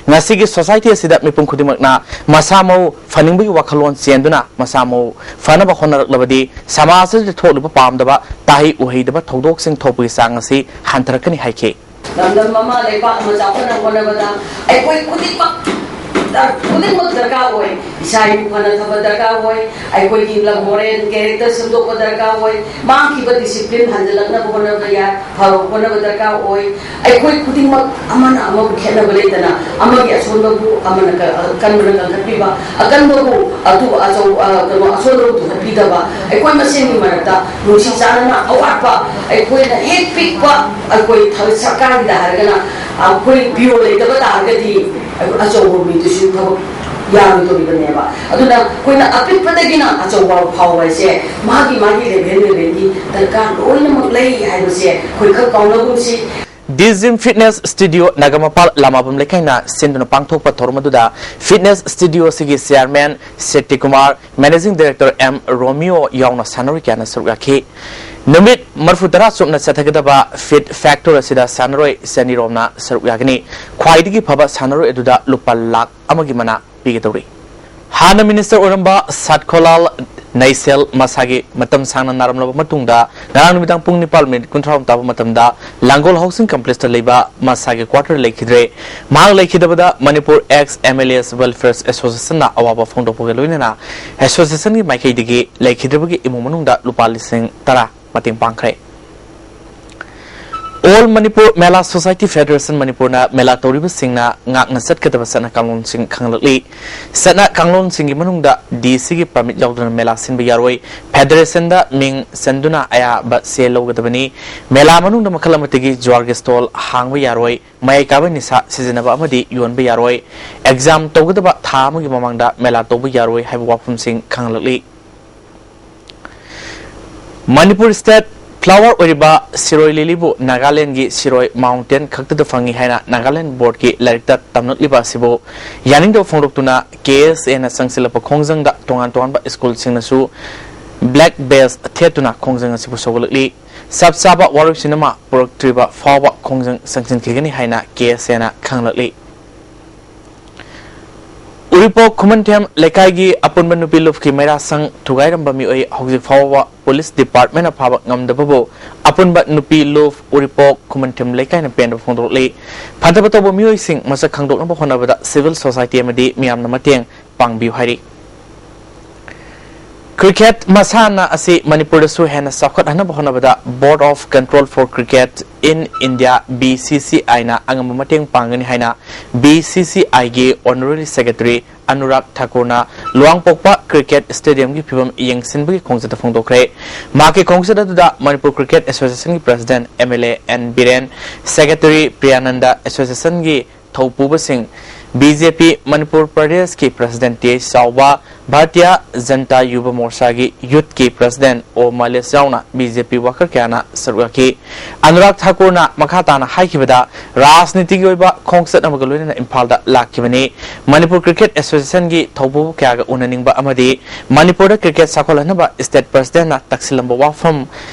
ꯉꯁꯤꯒꯤ ꯁꯣꯁꯥꯏꯇꯤ ꯑꯁꯤꯗ ꯃꯤꯄꯨꯝ ꯈꯨꯗꯤꯡꯃꯛꯅ ꯃꯁꯥ ꯃꯎ ꯐꯅꯤꯡꯕꯒꯤ ꯋꯥꯈꯜꯂꯣꯟ ꯆꯦꯟꯗꯨꯅ ꯃꯁꯥ ꯃꯎ ꯐꯅꯕ ꯍꯣꯠꯅꯔꯛꯂꯕꯗꯤ ꯁꯃꯥꯖ ꯑꯁꯤꯗ ꯊꯣꯛꯂꯤꯕ ꯄꯥꯝꯗꯕ ꯇꯥꯍꯩ ꯎꯍꯩꯗꯕ ꯊꯧꯗꯣꯛꯁꯤꯡ ꯊꯣꯛꯄꯒꯤ ꯆꯥꯡ ꯑꯁꯤ ꯍꯟꯊꯔꯛꯀꯅꯤ ꯍꯥꯏꯈꯤ꯫ ꯂꯝꯗꯝ ꯑꯃ, ꯂꯩꯕꯥꯛ ꯑꯃ ꯆꯥꯎꯈꯠꯅꯕ ꯍꯣꯠꯅꯕꯗ ꯑꯩꯈꯣꯏ ꯈꯨꯗꯤꯡꯃꯛ ꯈꯨꯗꯤꯡꯃꯛ ꯗꯔꯀꯥꯔ ꯑꯣꯏ꯫ ꯏꯁꯥ ꯏꯎ ꯐꯅ ꯊꯝꯕ ꯗꯔꯀꯥꯔ ꯑꯣꯏ꯫ ꯑꯩꯈꯣꯏꯒꯤ ꯂꯝ ꯃꯣꯔꯦꯜ ꯀꯦꯔꯦꯛꯇꯔ ꯁꯦꯝꯗꯣꯛꯄ ꯗꯔꯀꯥꯔ ꯑꯣꯏ꯫ ꯃꯥꯡꯈꯤꯕ ꯗꯤꯁꯤꯄ꯭ꯂꯤꯟ ꯍꯟꯖꯤꯜꯂꯛꯅꯕ ꯍꯣꯠꯅꯕ ꯌꯥꯏ, ꯐꯕ ꯍꯣꯠꯅꯕ ꯗꯔꯀꯥꯔ ꯑꯣꯏ꯫ ꯑꯩꯈꯣꯏ ꯈꯨꯗꯤꯡꯃꯛ ꯑꯃꯅ ꯑꯃꯕꯨ ꯈꯦꯠꯅꯕ ꯂꯩꯇꯅ, ꯑꯃꯒꯤ ꯑꯁꯣꯟꯕꯕꯨ ꯑꯃꯅ ꯀ-, ꯑꯀꯟꯕꯅ ꯀꯟꯈꯠꯄꯤꯕ, ꯑꯀꯟꯕꯕꯨ ꯑꯗꯨ ꯑꯆꯧ-, ꯑ, ꯀꯩꯅꯣ, ꯑꯁꯣꯟꯕꯕꯨ ꯊꯣꯛꯍꯠꯄꯤꯗꯕ, ꯑꯩꯈꯣꯏ ꯃꯁꯦꯟꯒꯤ ꯃꯔꯛꯇ ꯅꯨꯡꯁꯤ ꯆꯥꯟꯅꯅ ꯑꯋꯥꯠꯄ, ꯑꯩꯈꯣꯏꯅ ꯍꯦꯛ ꯄꯤꯛꯄ, ꯑꯩꯈꯣꯏ ꯊ-, ꯁꯔꯀꯥꯔꯒꯤꯗ ꯍꯥꯏꯔꯒꯅ ꯑꯩꯈꯣꯏ ꯄꯤꯌꯣ ꯂꯩꯇꯕ ꯇꯥꯔꯒꯗꯤ ꯑꯆꯧꯕ ꯃꯤꯗꯨꯁꯨ ꯊꯕꯛ ꯌꯥꯔꯣꯏꯗꯧꯔꯤꯕꯅꯦꯕ꯫ ꯑꯗꯨꯅ ꯑꯩꯈꯣꯏꯅ ꯑꯄꯤꯛꯄꯗꯒꯤꯅ ꯑꯆꯧꯕ ꯐꯥꯎꯕ ꯍꯥꯏꯁꯦ ꯃꯥꯒꯤ ꯃꯥꯒꯤ ꯂꯦꯚꯦꯜ ꯂꯦꯚꯦꯜꯒꯤ ꯗꯔꯀꯥꯔ ꯂꯣꯏꯅꯃꯛ ꯂꯩ ꯍꯥꯏꯕꯁꯦ ꯑꯩꯈꯣꯏ ꯈꯛ ꯀꯥꯎꯅꯒꯨꯝꯁꯤ꯫ ꯗꯤꯖꯤꯝ ꯐꯤꯠꯅꯦꯁ ꯁ꯭ꯇꯨꯗꯤꯑꯣ ꯅꯥꯒꯥꯃꯄꯥꯜ ꯂꯥꯃꯥꯕꯝ ꯂꯩꯀꯥꯏꯅ ꯁꯤꯟꯗꯨꯅ ꯄꯥꯡꯊꯣꯛꯄ ꯊꯧꯔꯝ ꯑꯗꯨꯗ ꯐꯤꯠꯅꯦꯁ ꯁ꯭ꯇꯨꯗꯤꯑꯣ ꯑꯁꯤꯒꯤ chairman Seti Kumar, managing director M Romeo ꯌꯥꯎꯅ ꯁꯥꯟꯅꯔꯣꯏ ꯀꯌꯥꯅ ꯁꯔꯨꯛ ꯌꯥꯈꯤ꯫ ꯅꯨꯃꯤꯠ ꯃꯔꯤꯐꯨ ꯇꯔꯥ ꯆꯨꯞꯅ ꯆꯠꯊꯒꯗꯕ ꯐꯤꯠ ꯐꯦꯛꯇꯔ ꯑꯁꯤꯗ ꯁꯥꯟꯅꯔꯣꯏ ꯆꯅꯤꯔꯣꯝꯅ ꯁꯔꯨꯛ ꯌꯥꯒꯅꯤ꯫ ꯈ꯭ꯋꯥꯏꯗꯒꯤ ꯐꯕ ꯁꯥꯟꯅꯔꯣꯏ ꯑꯗꯨꯗ ꯂꯨꯄꯥ ꯂꯥꯈ ꯑꯃꯒꯤ ꯃꯅꯥ ꯄꯤꯒꯗꯧꯔꯤ꯫ ꯍꯥꯟꯅ ꯃꯤꯅꯤꯁꯇꯔ ꯑꯣꯏꯔꯝꯕ ꯁꯠꯈꯣꯂꯥꯜ ꯅꯩꯁꯦꯜ ꯃꯁꯥꯒꯤ ꯃꯇꯝ ꯁꯥꯡꯅ ꯅꯥꯔꯝꯂꯕ ꯃꯇꯨꯡꯗ ꯉꯔꯥꯡ ꯅꯨꯃꯤꯗꯥꯡ ꯄꯨꯡ ꯅꯤꯄꯥꯟ ꯃꯤꯅꯤꯠ ꯀꯨꯟꯊ꯭ꯔꯥ ꯇꯥꯕ ꯃꯇꯝꯗ ꯂꯥꯡꯒꯣꯜ ꯍꯥꯎꯁꯤꯡ ꯀꯝꯄ꯭ꯂꯦꯛꯁꯇ ꯂꯩꯕ ꯃꯁꯥꯒꯤ ꯀ꯭ꯋꯥꯇꯔ ꯂꯩꯈꯤꯗ꯭ꯔꯦ꯫ ꯃꯍꯥꯛ ꯂꯩꯈꯤꯗꯕꯗ ꯃꯅꯤꯄꯨꯔ ꯑꯦꯛꯁ ꯑꯦꯝ ꯑꯦꯜ ꯑꯦꯁ ꯋꯦꯜꯐꯤꯌꯔ ꯑꯦꯁꯣꯁꯤꯌꯦꯁꯟꯅ ꯑꯋꯥꯕ ꯐꯣꯡꯗꯣꯛꯄꯒ ꯂꯣꯏꯅꯅ ꯑꯦꯁꯣꯁꯤꯌꯦꯁꯟꯒꯤ ꯃꯥꯏꯀꯩꯗꯒꯤ ꯂꯩꯈꯤꯗ꯭ꯔꯕꯒꯤ ꯏꯃꯨꯡ ꯃꯅꯨꯡꯗ ꯂꯨꯄꯥ ꯂꯤꯁꯤꯡ ꯇꯔꯥ ꯃꯇꯦꯡ ꯄꯥꯡꯈ꯭ꯔꯦ꯫ ꯑꯣꯜ ꯃꯅꯤꯄꯨꯔ ꯃꯦꯂꯥ ꯁꯣꯁꯥꯏꯇꯤ ꯐꯦꯗꯔꯦꯁꯟ ꯃꯅꯤꯄꯨꯔꯅ ꯃꯦꯂꯥ ꯇꯧꯔꯤꯕꯁꯤꯡꯅ ꯉꯥꯛꯅ ꯆꯠꯀꯗꯕ ꯆꯠꯅ ꯀꯥꯡꯂꯣꯟꯁꯤꯡ ꯈꯪꯍꯜꯂꯛꯂꯤ꯫ ꯆꯠꯅ ꯀꯥꯡꯂꯣꯟꯁꯤꯡꯒꯤ ꯃꯅꯨꯡꯗ ꯗꯤ ꯁꯤꯒꯤ ꯄꯔꯃꯤꯠ ꯌꯥꯎꯗꯅ ꯃꯦꯂꯥ ꯁꯤꯟꯕ ꯌꯥꯔꯣꯏ꯫ ꯐꯦꯗꯔꯦꯁꯟꯗ ꯃꯤꯡ ꯆꯟꯗꯨꯅ ꯑꯌꯥꯕ ꯆꯦ ꯂꯧꯒꯗꯕꯅꯤ꯫ ꯃꯦꯂꯥ ꯃꯅꯨꯡꯗ ꯃꯈꯜ ꯑꯃꯠꯇꯒꯤ ꯖꯨꯋꯥꯔꯒꯤ ꯁ꯭ꯇꯣꯜ ꯍꯥꯡꯕ ꯌꯥꯔꯣꯏ꯫ ꯃꯌꯥꯏ ꯀꯥꯕ ꯅꯤꯁꯥ ꯁꯤꯖꯤꯟꯅꯕ ꯑꯃꯗꯤ ꯌꯣꯟꯕ ꯌꯥꯔꯣꯏ꯫ ꯑꯦꯛꯖꯥꯝ ꯇꯧꯒꯗꯕ ꯊꯥ ꯑꯃꯒꯤ ꯃꯃꯥꯡꯗ ꯃꯦꯂꯥ ꯇꯧꯕ ꯌꯥꯔꯣꯏ ꯍꯥꯏꯕ ꯋꯥꯐꯝꯁꯤꯡ ꯈꯪꯍꯜꯂꯛꯂꯤ꯫ ꯃꯅꯤꯄꯨꯔ ꯁ꯭ꯇꯦꯠ ꯐ꯭ꯂꯥꯋꯔ ꯑꯣꯏꯔꯤꯕ ꯁꯤꯔꯣꯏ ꯂꯤꯂꯤꯕꯨ ꯅꯥꯒꯥꯂꯦꯟꯒꯤ ꯁꯤꯔꯣꯏ ꯃꯥꯎꯟꯇꯦꯟ ꯈꯛꯇꯗ ꯐꯪꯏ ꯍꯥꯏꯅ ꯅꯥꯒꯥꯂꯦꯟ ꯕꯣꯔꯗꯀꯤ ꯂꯥꯏꯔꯤꯛꯇ ꯇꯝꯂꯛꯂꯤꯕ ꯑꯁꯤꯕꯨ ꯌꯥꯅꯤꯡꯗꯕ ꯐꯣꯡꯗꯣꯛꯇꯨꯅ ꯀꯦ ꯑꯦꯁ ꯑꯦꯅ ꯆꯪꯁꯤꯜꯂꯛꯄ ꯈꯣꯡꯖꯪꯗ ꯇꯣꯉꯥꯟ ꯇꯣꯉꯥꯟꯕ ꯁ꯭ꯀꯨꯜꯁꯤꯡꯅꯁꯨ ꯕ꯭ꯂꯦꯛ ꯕꯦꯖ ꯊꯦꯠꯇꯨꯅ ꯈꯣꯡꯖꯪ ꯑꯁꯤꯕꯨ ꯁꯧꯒꯠꯂꯛꯂꯤ꯫ ꯆꯞ ꯆꯥꯕ ꯋꯥꯔꯣꯏꯁꯤꯟ ꯑꯃ ꯄꯨꯔꯛꯇ꯭ꯔꯤꯕ ꯐꯥꯎꯕ ꯈꯣꯡꯖꯪ ꯆꯪꯁꯤꯟꯈꯤꯒꯅꯤ ꯍꯥꯏꯅ ꯀꯦ ꯑꯦꯁ ꯑꯦꯅ ꯈꯪꯂꯛꯂꯤ꯫ ꯎꯔꯤꯄꯣꯛ ꯈꯨꯃꯟꯊꯦꯝ ꯂꯩꯀꯥꯏꯒꯤ ꯑꯄꯨꯟꯕ ꯅꯨꯄꯤ ꯂꯨꯞꯀꯤ ꯃꯩꯔꯥ ꯁꯪ ꯊꯨꯒꯥꯏꯔꯝꯕ ꯃꯤꯑꯣꯏ ꯍꯧꯖꯤꯛ ꯐꯥꯎꯕ ꯄꯨꯂꯤꯁ ꯗꯤꯄꯥꯔꯠꯃꯦꯟꯅ ꯐꯥꯕ ꯉꯝꯗꯕꯕꯨ ꯑꯄꯨꯟꯕ ꯅꯨꯄꯤ ꯂꯨꯞ ꯎꯔꯤꯄꯣꯛ ꯈꯨꯃꯟꯊꯦꯝ ꯂꯩꯀꯥꯏꯅ ꯄꯦꯟꯗꯕ ꯐꯣꯡꯗꯣꯛꯂꯤ꯫ ꯐꯠꯇꯕ ꯇꯧꯕ ꯃꯤꯑꯣꯏꯁꯤꯡ ꯃꯁꯛ ꯈꯪꯗꯣꯛꯅꯕ ꯍꯣꯠꯅꯕꯗ ꯁꯤꯚꯤꯜ ꯁꯣꯁꯥꯏꯇꯤ ꯑꯃꯗꯤ ꯃꯤꯌꯥꯝꯅ ꯃꯇꯦꯡ ꯄꯥꯡꯕꯤꯌꯨ ꯍꯥꯏꯔꯤ꯫ ꯀ꯭ꯔꯤꯀꯦꯠ ꯃꯁꯥꯟꯅ ꯑꯁꯤ ꯃꯅꯤꯄꯨꯔꯗꯁꯨ ꯍꯦꯟꯅ ꯆꯥꯎꯈꯠꯍꯟꯅꯕ ꯍꯣꯠꯅꯕꯗ Board of Control for Cricket in India, B C C I ꯅ ꯑꯉꯝꯕ ꯃꯇꯦꯡ ꯄꯥꯡꯒꯅꯤ ꯍꯥꯏꯅ B C C I ꯒꯤ Honorary Secretary ꯑꯅꯨꯔꯥꯒ ꯊꯥꯀꯨꯔꯅ ꯂꯨꯋꯥꯡꯄꯣꯛꯄ ꯀ꯭ꯔꯤꯀꯦꯠ ꯁ꯭ꯇꯦꯗꯤꯌꯝꯒꯤ ꯐꯤꯕꯝ ꯌꯦꯡꯁꯤꯟꯕꯒꯤ ꯈꯣꯡꯆꯠꯇ ꯐꯣꯡꯗꯣꯛꯈ꯭ꯔꯦ꯫ ꯃꯍꯥꯛꯀꯤ ꯈꯣꯡꯆꯠ ꯑꯗꯨꯗ ꯃꯅꯤꯄꯨꯔ ꯀ꯭ꯔꯤꯀꯦꯠ ꯑꯦꯁꯣꯁꯤꯌꯦꯁꯟꯒꯤ president M L A N Biren, secretary Priyananda, ꯑꯦꯁꯣꯁꯤꯌꯦꯁꯟꯒꯤ ꯊꯧꯄꯨꯕꯁꯤꯡ, ꯕꯤ ꯖꯦ ꯄꯤ ꯃꯅꯤꯄꯨꯔ ꯄ꯭ꯔꯗꯦꯁꯀꯤ president T H Chaoba, Bhartiya Janata Yuva ꯃꯣꯔꯆꯥꯒꯤ ꯌꯨꯠꯀꯤ ꯄ꯭ꯔꯁꯤꯗꯦꯟꯠ ꯑꯣ ꯃꯥꯂꯦꯁ ꯌꯥꯎꯅ ꯕꯤ ꯖꯦ ꯄꯤ ꯋꯥꯀꯔ ꯀꯌꯥꯅ ꯁꯔꯨꯛ ꯌꯥꯈꯤ꯫ ꯑꯅꯨꯔꯥꯒ ꯊꯥꯀꯨꯔꯅ ꯃꯈꯥ ꯇꯥꯅ ꯍꯥꯏꯈꯤꯕꯗ, ꯔꯥꯖꯅꯤꯇꯤꯒꯤ ꯑꯣꯏꯕ ꯈꯣꯡꯆꯠ ꯑꯃꯒ ꯂꯣꯏꯅꯅ ꯏꯝꯐꯥꯜꯗ ꯂꯥꯛꯈꯤꯕꯅꯤ꯫ ꯃꯅꯤꯄꯨꯔ ꯀ꯭ꯔꯤꯀꯦꯠ ꯑꯦꯁꯣꯁꯤꯌꯦꯁꯟꯒꯤ ꯊꯧꯄꯨꯕ ꯀꯌꯥꯒ ꯎꯅꯅꯤꯡꯕ ꯑꯃꯗꯤ ꯃꯅꯤꯄꯨꯔꯗ ꯀ꯭ꯔꯤꯀꯦꯠ ꯆꯥꯎꯈꯠꯍꯟꯅꯕ ꯁ꯭ꯇꯦꯠ ꯄ꯭ꯔꯁꯤꯗꯦꯟꯠꯅ ꯇꯛꯁꯤꯜꯂꯝꯕ ꯋꯥꯐꯝ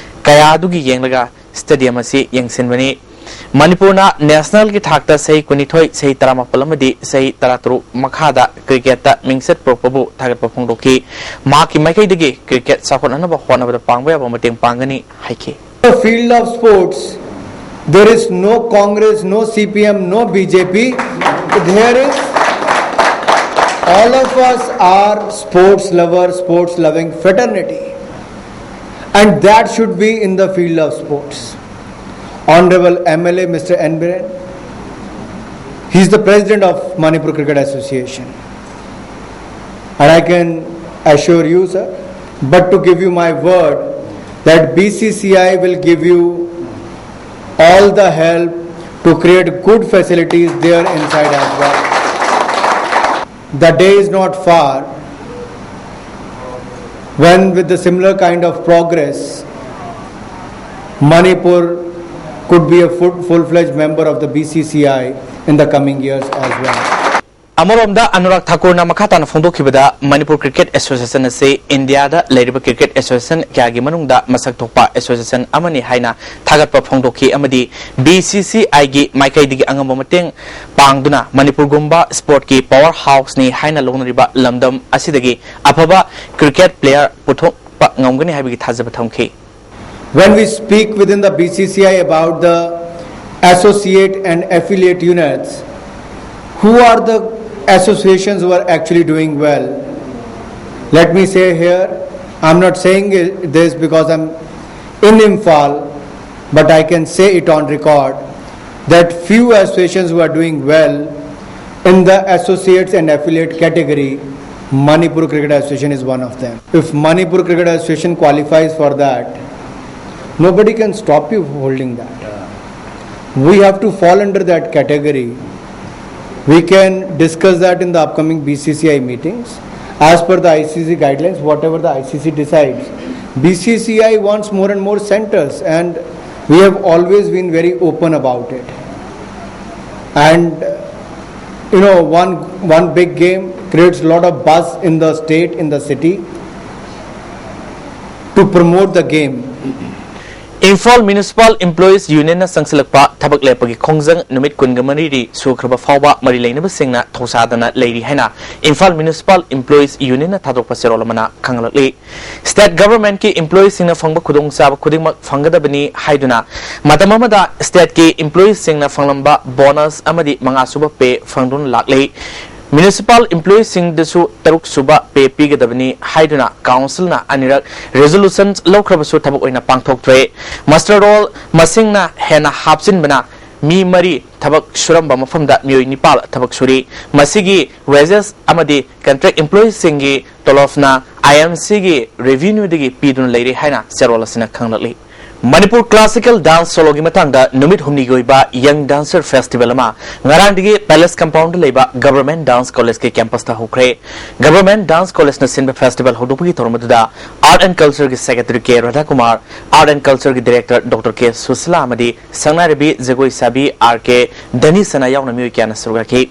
ꯀꯌꯥ ꯑꯗꯨꯒꯤ ꯌꯦꯡꯂꯒ ꯁ꯭ꯇꯦꯗꯤꯌꯝ ꯑꯁꯤ ꯌꯦꯡꯁꯤꯟꯕꯅꯤ꯫ ꯃꯅꯤꯄꯨꯔꯅ ꯅꯦꯁꯅꯦꯜꯒꯤ ꯊꯥꯛꯇ ꯆꯍꯤ ꯀꯨꯟꯅꯤꯊꯣꯏ, ꯆꯍꯤ ꯇꯔꯥꯃꯥꯄꯜ ꯑꯃꯗꯤ ꯆꯍꯤ ꯇꯔꯥꯇꯔꯨꯛ ꯃꯈꯥꯗ ꯀ꯭ꯔꯤꯀꯦꯠꯇ ꯃꯤꯡꯆꯠ ꯄꯨꯔꯛꯄꯕꯨ ꯊꯥꯒꯠꯄ ꯐꯣꯡꯗꯣꯛꯈꯤ꯫ ꯃꯍꯥꯛꯀꯤ ꯃꯥꯏꯀꯩꯗꯒꯤ ꯀ꯭ꯔꯤꯀꯦꯠ ꯆꯥꯎꯈꯠꯅꯅꯕ ꯍꯣꯠꯅꯕꯗ ꯄꯥꯡꯕ ꯌꯥꯕ ꯃꯇꯦꯡ ꯄꯥꯡꯒꯅꯤ ꯍꯥꯏꯈꯤ꯫ The field of sports, there is no Congress, no C P M, no B J P. There is, all of us are sports lover, sports loving fraternity. And that should be in the field of sports. Honorable M L A Mister N Biren, he is the president of Manipur Cricket Association. And I can assure you, sir, but to give you my word, that B C C I will give you all the help to create good facilities there inside as well. The day is not far when, with the similar kind of progress, Manipur could be a full, full-fledged member of the B C C I in the coming years as well. ꯑꯃꯔꯣꯝꯗ, ꯑꯅꯨꯔꯥꯒ ꯊꯥꯀꯨꯔꯅ ꯃꯈꯥ ꯇꯥꯅ ꯐꯣꯡꯗꯣꯛꯈꯤꯕꯗ, Manipur cricket association ꯑꯁꯤ ꯏꯟꯗꯤꯌꯥꯗ ꯂꯩꯔꯤꯕ cricket association ꯀꯌꯥꯒꯤ ꯃꯅꯨꯡꯗ ꯃꯁꯛ ꯊꯣꯛꯄ ꯑꯦꯁꯣꯁꯤꯌꯦꯁꯟ ꯑꯃꯅꯤ ꯍꯥꯏꯅ ꯊꯥꯒꯠꯄ ꯐꯣꯡꯗꯣꯛꯈꯤ ꯑꯃꯗꯤ ꯕꯤ ꯁꯤ ꯁꯤ ꯑꯥꯏꯒꯤ ꯃꯥꯏꯀꯩꯗꯒꯤ ꯑꯉꯝꯕ ꯃꯇꯦꯡ ꯄꯥꯡꯗꯨꯅ ꯃꯅꯤꯄꯨꯔꯒꯨꯝꯕ ꯁ꯭ꯄꯣꯔꯠꯀꯤ ꯄꯥꯋꯔ ꯍꯥꯎꯁꯅꯤ ꯍꯥꯏꯅ ꯂꯧꯅꯔꯤꯕ ꯂꯝꯗꯝ ꯑꯁꯤꯗꯒꯤ ꯑꯐꯕ ꯀ꯭ꯔꯤꯀꯦꯠ ꯄ꯭ꯂꯦꯌꯔ ꯄꯨꯊꯣꯛꯄ ꯉꯝꯒꯅꯤ ꯍꯥꯏꯕꯒꯤ ꯊꯥꯖꯕ ꯊꯝꯈꯤ꯫ When we speak within the B C C I about the associate and affiliate units, who are the associations who are actually doing well? Let me say here, I'm not saying this because I'm in Imphal, but I can say it on record that few associations who are doing well in the associates and affiliate category, Manipur Cricket Association is one of them. If Manipur Cricket Association qualifies for that, nobody can stop you from holding that. We have to fall under that category. We can discuss that in the upcoming B C C I meetings. As per the I C C guidelines, whatever the I C C decides, B C C I wants more and more centers, and we have always been very open about it. And you know, one one big game creates a lot of buzz in the state, in the city, to promote the game. Imphal municipal employees ꯌꯨꯅꯤꯌꯟꯅ ꯆꯪꯁꯤꯜꯂꯛꯄ ꯊꯕꯛ ꯂꯦꯞꯄꯒꯤ ꯈꯣꯡꯖꯪ ꯅꯨꯃꯤꯠ ꯀꯨꯟꯒ ꯃꯔꯤꯅꯤ ꯁꯨꯈ꯭ꯔꯕ ꯐꯥꯎꯕ ꯃꯔꯤ ꯂꯩꯅꯕꯁꯤꯡꯅ ꯊꯧꯁꯥꯗꯅ ꯂꯩꯔꯤ ꯍꯥꯏꯅ ꯏꯝꯐꯥꯜ ꯃ꯭ꯌꯨꯅꯤꯁꯤꯄꯥꯜ ꯏꯝꯄ꯭ꯂꯣꯌꯤꯁ ꯌꯨꯅꯤꯌꯟꯅ ꯊꯥꯗꯣꯛꯄ ꯆꯦꯔꯣꯜ ꯑꯃꯅ ꯈꯪꯍꯜꯂꯛꯂꯤ꯫ ꯁ꯭ꯇꯦꯠ ꯒꯚꯔꯟꯃꯦꯟꯠꯀꯤ ꯏꯝꯄ꯭ꯂꯣꯌꯤꯁꯤꯡꯅ ꯐꯪꯕ ꯈꯨꯗꯣꯡꯆꯥꯕ ꯈꯨꯗꯤꯡꯃꯛ ꯐꯪꯒꯗꯕꯅꯤ ꯍꯥꯏꯗꯨꯅ ꯃꯇꯝ ꯑꯃꯗ ꯁ꯭ꯇꯦꯠꯀꯤ ꯏꯝꯄ꯭ꯂꯣꯌꯤꯁꯤꯡꯅ ꯐꯪꯂꯝꯕ ꯕꯣꯅꯁ ꯑꯃꯗꯤ ꯃꯉꯥꯁꯨꯕ ꯄꯦ ꯐꯪꯗꯨꯅ ꯂꯥꯛꯂꯤ꯫ ꯃ꯭ꯌꯨꯅꯤꯁꯤꯄꯥꯜ ꯏꯝꯄ꯭ꯂꯣꯌꯤꯁꯤꯡꯗꯁꯨ ꯇꯔꯨꯛ ꯁꯨꯕ ꯄꯦ ꯄꯤꯒꯗꯕꯅꯤ ꯍꯥꯏꯗꯨꯅ ꯀꯥꯎꯟꯁꯤꯜꯅ ꯑꯅꯤꯔꯛ ꯔꯤꯖꯣꯂꯨꯁꯟ ꯂꯧꯈ꯭ꯔꯕꯁꯨ ꯊꯕꯛ ꯑꯣꯏꯅ ꯄꯥꯡꯊꯣꯛꯇ꯭ꯔꯦ꯫ ꯃꯁꯇꯔ ꯔꯣꯜ ꯃꯁꯤꯡꯅ ꯍꯦꯟꯅ ꯍꯥꯞꯆꯤꯟꯕꯅ ꯃꯤ ꯃꯔꯤ ꯊꯕꯛ ꯁꯨꯔꯝꯕ ꯃꯐꯝꯗ ꯃꯤꯑꯣꯏ ꯅꯤꯄꯥꯜ ꯊꯕꯛ ꯁꯨꯔꯤ꯫ ꯃꯁꯤꯒꯤ ꯋꯦꯖꯦꯁ ꯑꯃꯗꯤ ꯀꯟꯇ꯭ꯔꯦꯛ ꯏꯝꯄ꯭ꯂꯣꯌꯤꯁꯤꯡꯒꯤ ꯇꯣꯂꯣꯞꯅ ꯑꯥꯏ ꯑꯦꯝ ꯁꯤꯒꯤ ꯔꯦꯚꯤꯅ꯭ꯌꯨꯗꯒꯤ ꯄꯤꯗꯨꯅ ꯂꯩꯔꯦ ꯍꯥꯏꯅ ꯆꯦꯔꯣꯜ ꯑꯁꯤꯅ ꯈꯪꯂꯛꯂꯤ꯫ ꯃꯅꯤꯄꯨꯔ ꯀ꯭ꯂꯥꯁꯤꯀꯦꯜ ꯗꯥꯟꯁ ꯁꯣꯂꯣꯒꯤ ꯃꯇꯥꯡꯗ ꯅꯨꯃꯤꯠ ꯍꯨꯝꯅꯤꯒꯤ ꯑꯣꯏꯕ ꯌꯪ ꯗꯥꯟꯁꯔ ꯐꯦꯁꯇꯤꯚꯦꯜ ꯑꯃ ꯉꯔꯥꯡꯗꯒꯤ ꯄꯦꯂꯦꯁ ꯀꯝꯄꯥꯎꯟꯗ ꯂꯩꯕ ꯒꯚꯔꯟꯃꯦꯟꯠ ꯗꯥꯟꯁ ꯀꯣꯂꯦꯖꯀꯤ ꯀꯦꯝꯄꯁꯇ ꯍꯧꯈ꯭ꯔꯦ꯫ ꯒꯚꯔꯟꯃꯦꯟꯠ ꯗꯥꯟꯁ ꯀꯣꯂꯦꯖꯅ ꯁꯤꯟꯕ ꯐꯦꯁꯇꯤꯚꯦꯜ ꯍꯧꯗꯣꯛꯄꯒꯤ ꯊꯧꯔꯝ ꯑꯗꯨꯗ ꯑꯥꯔꯠ ꯑꯦꯟ ꯀꯜꯆꯔꯒꯤ ꯁꯦꯀ꯭ꯔꯦꯇꯔꯤ ꯀꯦ ꯔꯥꯙꯥꯀꯨꯃꯥꯔ, ꯑꯥꯔꯠ ꯑꯦꯟ ꯀꯜꯆꯔꯒꯤ ꯗꯤꯔꯦꯛꯇꯔ ꯗꯣꯛꯇꯔ ꯀꯦ ꯁꯨꯁꯤꯂꯥ ꯑꯃꯗꯤ ꯁꯪꯅꯥꯏꯔꯕꯤ ꯖꯒꯣꯏ ꯁꯥꯕꯤ ꯑꯥꯔ ꯀꯦ ꯗꯦꯅꯤꯁꯅ ꯌꯥꯎꯅ ꯃꯤꯑꯣꯏ ꯀꯌꯥꯅ ꯁꯔꯨꯛ ꯌꯥꯈꯤ꯫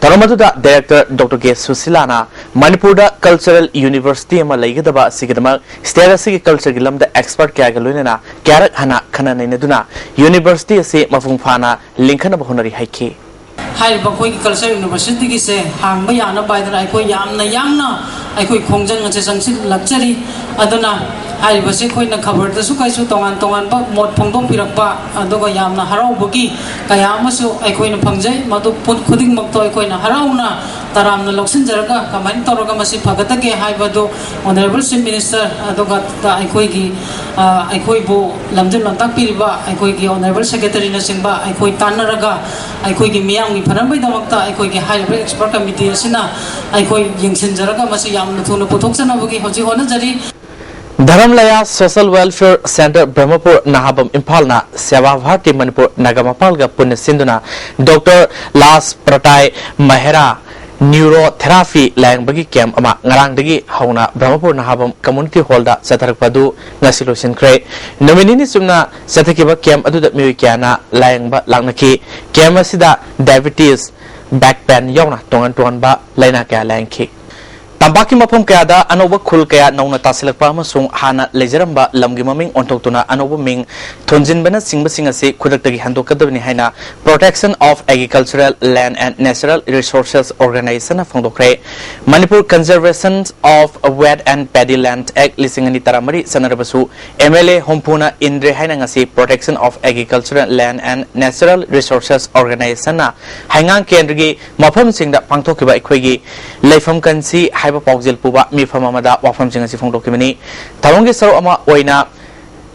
ꯊꯧꯔꯝ ꯑꯗꯨꯗ ꯗꯤꯔꯦꯛꯇꯔ ꯗꯣꯛꯇꯔ ꯀꯦ ꯁꯨꯁꯤꯂꯥꯅ ꯃꯅꯤꯄꯨꯔꯗ ꯀꯜꯆꯔꯦꯜ ꯌꯨꯅꯤꯚꯔꯁꯤꯇꯤ ꯑꯃ ꯂꯩꯒꯗꯕ ꯑꯁꯤꯒꯤꯗꯃꯛ ꯁ꯭ꯇꯦꯠ ꯑꯁꯤꯒꯤ ꯀꯜꯆꯔꯒꯤ ꯂꯝꯗ ꯑꯦꯛꯁꯄꯔꯠ ꯀꯌꯥꯒ ꯂꯣꯏꯅꯅ ꯀꯌꯥꯔꯛ ꯍꯟꯅ ꯈꯟꯅ ꯅꯩꯅꯗꯨꯅ ꯌꯨꯅꯤꯚꯔꯁꯤꯇꯤ ꯑꯁꯤ ꯃꯄꯨꯡ ꯐꯥꯅ ꯂꯤꯡꯈꯠꯅꯕ ꯍꯣꯠꯅꯔꯤ ꯍꯥꯏꯈꯤ꯫ ꯍꯥꯏꯔꯤꯕ ꯑꯩꯈꯣꯏꯒꯤ ꯀꯜꯆꯔꯦꯜ ꯌꯨꯅꯤꯚꯔꯁꯤꯇꯤꯒꯤꯁꯦ ꯍꯥꯡꯕ ꯌꯥꯅꯕ ꯍꯥꯏꯗꯅ ꯑꯩꯈꯣꯏ ꯌꯥꯝꯅ ꯌꯥꯝꯅ ꯑꯩꯈꯣꯏ ꯈꯣꯡꯖꯪ ꯑꯁꯦ ꯆꯪꯁꯤꯜꯂꯛꯆꯔꯤ꯫ ꯑꯗꯨꯅ ꯍꯥꯏꯔꯤꯕꯁꯤ ꯑꯩꯈꯣꯏꯅ ꯈꯕꯔꯗꯁꯨ ꯀꯩꯁꯨ ꯇꯣꯉꯥꯟ ꯇꯣꯉꯥꯟꯕ ꯃꯣꯠ ꯐꯣꯡꯗꯣꯛꯄꯤꯔꯛꯄ, ꯑꯗꯨꯒ ꯌꯥꯝꯅ ꯍꯔꯥꯎꯕꯒꯤ ꯀꯌꯥ ꯑꯃꯁꯨ ꯑꯩꯈꯣꯏꯅ ꯐꯪꯖꯩ꯫ ꯃꯗꯨ ꯄꯨꯝ ꯈꯨꯗꯤꯡꯃꯛꯇꯣ ꯑꯩꯈꯣꯏꯅ ꯍꯔꯥꯎꯅ ꯇꯔꯥꯝꯅ ꯂꯧꯁꯤꯟꯖꯔꯒ ꯀꯃꯥꯏꯅ ꯇꯧꯔꯒ ꯃꯁꯤ ꯐꯒꯗꯒꯦ ꯍꯥꯏꯕꯗꯨ ꯑꯣꯅꯔꯦꯕꯜ ꯆꯤꯐ ꯃꯤꯅꯤꯁꯇꯔ ꯑꯗꯨꯒ ꯑꯩꯈꯣꯏꯒꯤ, ꯑ, ꯑꯩꯈꯣꯏꯕꯨ ꯂꯝꯖꯤꯡ ꯂꯝꯇꯥꯛꯄꯤꯔꯤꯕ ꯑꯩꯈꯣꯏꯒꯤ ꯑꯣꯅꯔꯦꯕꯜ ꯁꯦꯀ꯭ꯔꯦꯇꯔꯤꯅꯆꯤꯡꯕ ꯑꯩꯈꯣꯏ ꯇꯥꯟꯅꯔꯒ ꯑꯩꯈꯣꯏꯒꯤ ꯃꯤꯌꯥꯝꯒꯤ ꯐꯅꯕꯒꯤꯗꯃꯛꯇ ꯑꯩꯈꯣꯏꯒꯤ ꯍꯥꯏꯔꯤꯕ ꯑꯦꯛꯁꯄꯔꯠ ꯀꯃꯤꯇꯤ ꯑꯁꯤꯅ ꯑꯩꯈꯣꯏ ꯌꯦꯡꯁꯤꯟꯖꯔꯒ ꯃꯁꯤ ꯌꯥꯝꯅ ꯊꯨꯅ ꯄꯨꯊꯣꯛꯆꯅꯕꯒꯤ ꯍꯧꯖꯤꯛ ꯍꯣꯠꯅꯖꯔꯤ꯫ ꯙꯔꯝꯂꯌꯥ ꯁꯣꯁꯦꯜ ꯋꯦꯜꯐꯤꯌꯔ ꯁꯦꯟꯇꯔ ꯕ꯭ꯔꯍꯃꯄꯨꯔ ꯅꯍꯥꯕꯝ ꯏꯝꯐꯥꯜꯅ ꯁꯦꯕꯥ ꯚꯥꯔꯇꯤ ꯃꯅꯤꯄꯨꯔ ꯅꯥꯒꯥ ꯃꯄꯥꯜꯒ ꯄꯨꯟꯅ ꯁꯤꯟꯗꯨꯅ ꯗꯣꯛꯇꯔ ꯂꯥꯁ ꯄ꯭ꯔꯇꯥꯏ ꯃꯦꯍꯔꯥ ꯅ꯭ꯌꯨꯔꯣ ꯊꯦꯔꯥꯄꯤ ꯂꯥꯌꯦꯡꯕꯒꯤ ꯀꯦꯝꯞ ꯑꯃ ꯉꯔꯥꯡꯗꯒꯤ ꯍꯧꯅ ꯕ꯭ꯔꯍꯃꯄꯨꯔ ꯅꯍꯥꯕꯝ ꯀꯝꯃ꯭ꯌꯨꯅꯤꯇꯤ ꯍꯣꯜꯗ ꯆꯠꯊꯔꯛꯄ ꯑꯗꯨ ꯉꯁꯤ ꯂꯣꯏꯁꯤꯟꯈ꯭ꯔꯦ꯫ ꯅꯨꯃꯤꯠ ꯅꯤꯅꯤ ꯆꯨꯞꯅ ꯆꯠꯊꯈꯤꯕ ꯀꯦꯝꯞ ꯑꯗꯨꯗ ꯃꯤꯑꯣꯏ ꯀꯌꯥꯅ ꯂꯥꯌꯦꯡꯕ ꯂꯥꯛꯅꯈꯤ꯫ ꯀꯦꯝꯞ ꯑꯁꯤꯗ ꯗꯥꯏꯕꯤꯇꯤꯁ, ꯕꯦꯛ ꯄꯦꯟ ꯌꯥꯎꯅ ꯇꯣꯉꯥꯟ ꯇꯣꯉꯥꯟꯕ ꯂꯥꯏꯅꯥ ꯀꯌꯥ ꯂꯥꯌꯦꯡꯈꯤ꯫ ꯇꯝꯄꯥꯛꯀꯤ ꯃꯐꯝ ꯀꯌꯥꯗ ꯑꯅꯧꯕ ꯈꯨꯜ ꯀꯌꯥ ꯅꯧꯅ ꯇꯥꯁꯤꯜꯂꯛꯄ ꯑꯃꯁꯨꯡ ꯍꯥꯟꯅ ꯂꯩꯖꯔꯝꯕ ꯂꯝꯒꯤ ꯃꯃꯤꯡ ꯑꯣꯟꯊꯣꯛꯇꯨꯅ ꯑꯅꯧꯕ ꯃꯤꯡ ꯊꯣꯟꯖꯤꯟꯕꯅꯆꯤꯡꯕꯁꯤꯡ ꯑꯁꯤ ꯈꯨꯗꯛꯇꯒꯤ ꯍꯟꯗꯣꯛꯀꯗꯕꯅꯤ ꯍꯥꯏꯅ Protection of Agricultural Land and Natural Resources Organization ꯅ ꯐꯣꯡꯗꯣꯛꯈ꯭ꯔꯦ꯫ Manipur Conservation of Wet and Paddy Land Act ꯂꯤꯁꯤꯡ ꯑꯅꯤ ꯇꯔꯥꯃꯔꯤ ꯆꯠꯅꯔꯕꯁꯨ ꯑꯦꯝ ꯑꯦꯜ ꯑꯦ ꯍꯨꯝꯐꯨꯅ ꯏꯟꯗ꯭ꯔꯦ ꯍꯥꯏꯅ ꯉꯁꯤ Protection of Agricultural Land and Natural Resources Organization ꯅ ꯍꯩꯉꯥꯡ ꯀꯦꯟꯗ꯭ꯔꯒꯤ ꯃꯐꯝꯁꯤꯡꯗ ꯄꯥꯡꯊꯣꯛꯈꯤꯕ ꯑꯩꯈꯣꯏꯒꯤ ꯂꯩꯐꯝ ꯀꯟꯁꯤ ꯍꯥꯏꯕ ꯄꯥꯎꯖꯦꯜ ꯄꯨꯕ ꯃꯤꯐꯝ ꯑꯃꯗ ꯋꯥꯐꯝꯁꯤꯡ ꯑꯁꯤ ꯐꯣꯡꯗꯣꯛꯈꯤꯕꯅꯤ꯫ ꯊꯧꯔꯝꯒꯤ ꯁꯔꯨꯛ ꯑꯃ ꯑꯣꯏꯅ